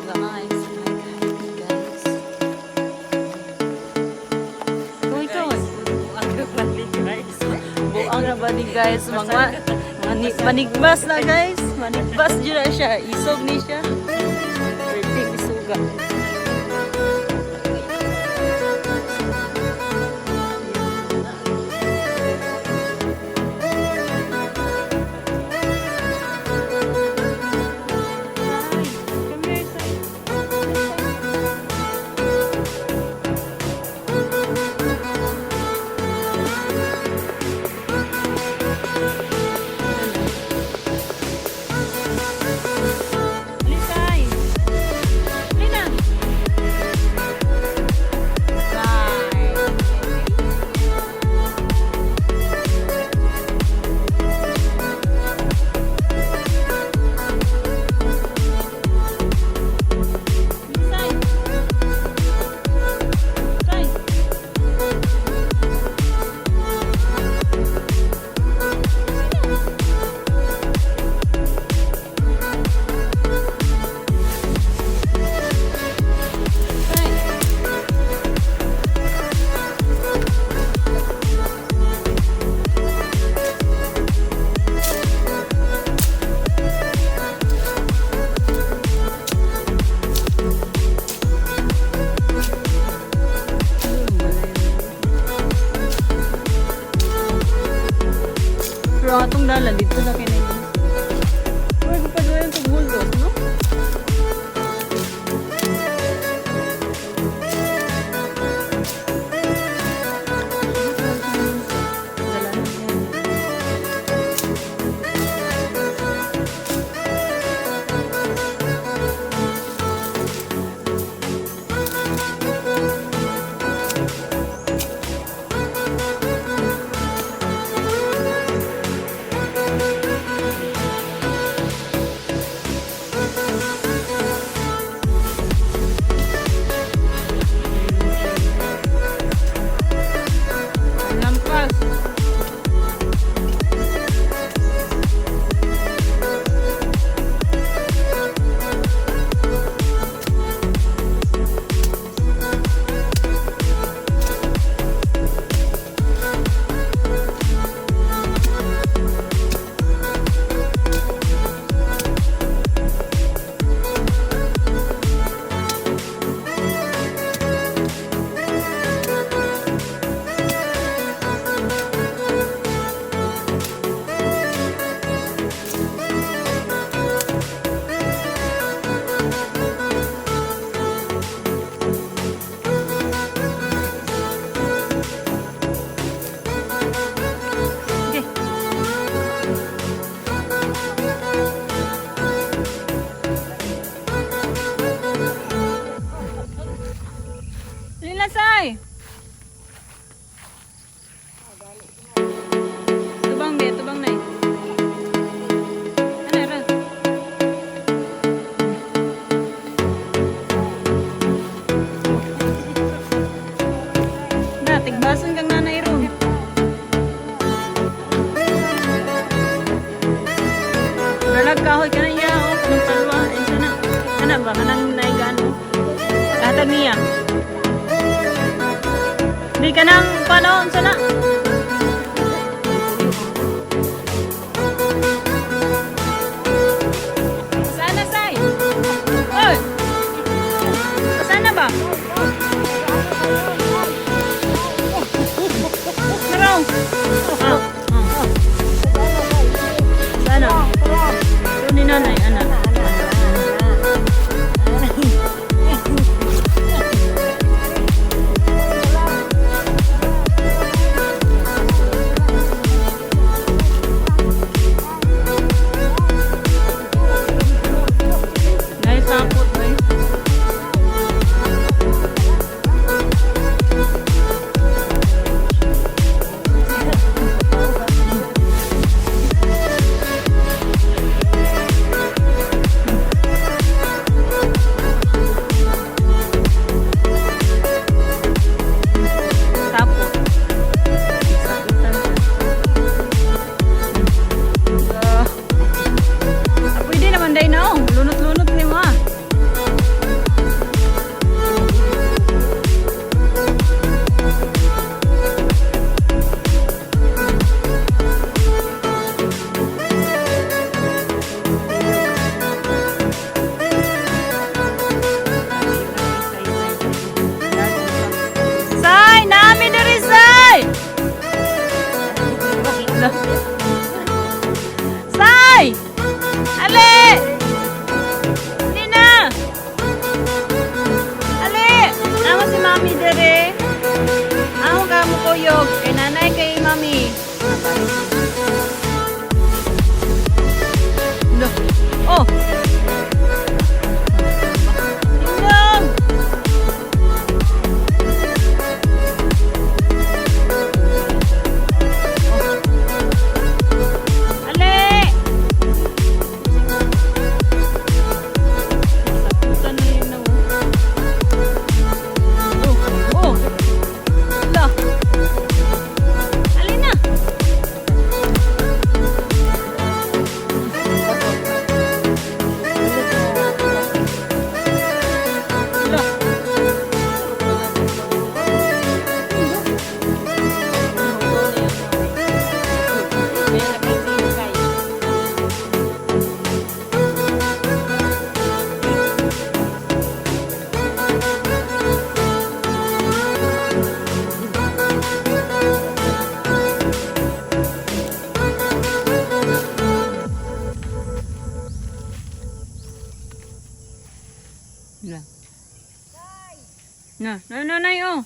Guys, my guys. Ikaw, ikaw. Guys. Buang na ba ni, guys? Mga manigmas na, guys. Manigmas dyan na siya. Isog ni siya. Perfect isuga. Come here, Sai. Lisay. Lina. Bye. Lisay. Say. Say. Pero ang atong dalan dito na kini. Uy, paduyan tong huldos, no? Dalanan yan. Lampas. Okay. Lila, Say! Tubang be, tubang nay. Ano, ra? Na, tigbason kang nanay ron. Dalag kahoy ka na iya, oh, kanang palwa, ay sana. Kana ba, kanang naigaano? Kahatag niya. Di ka nang panahon sana. Sana, Say? Oy! Sana ba? Maraw! Ah, ah. Sana? Ito ni nanay, anak. Guys, sapot, eh. Na. Na, na, na, na, oh.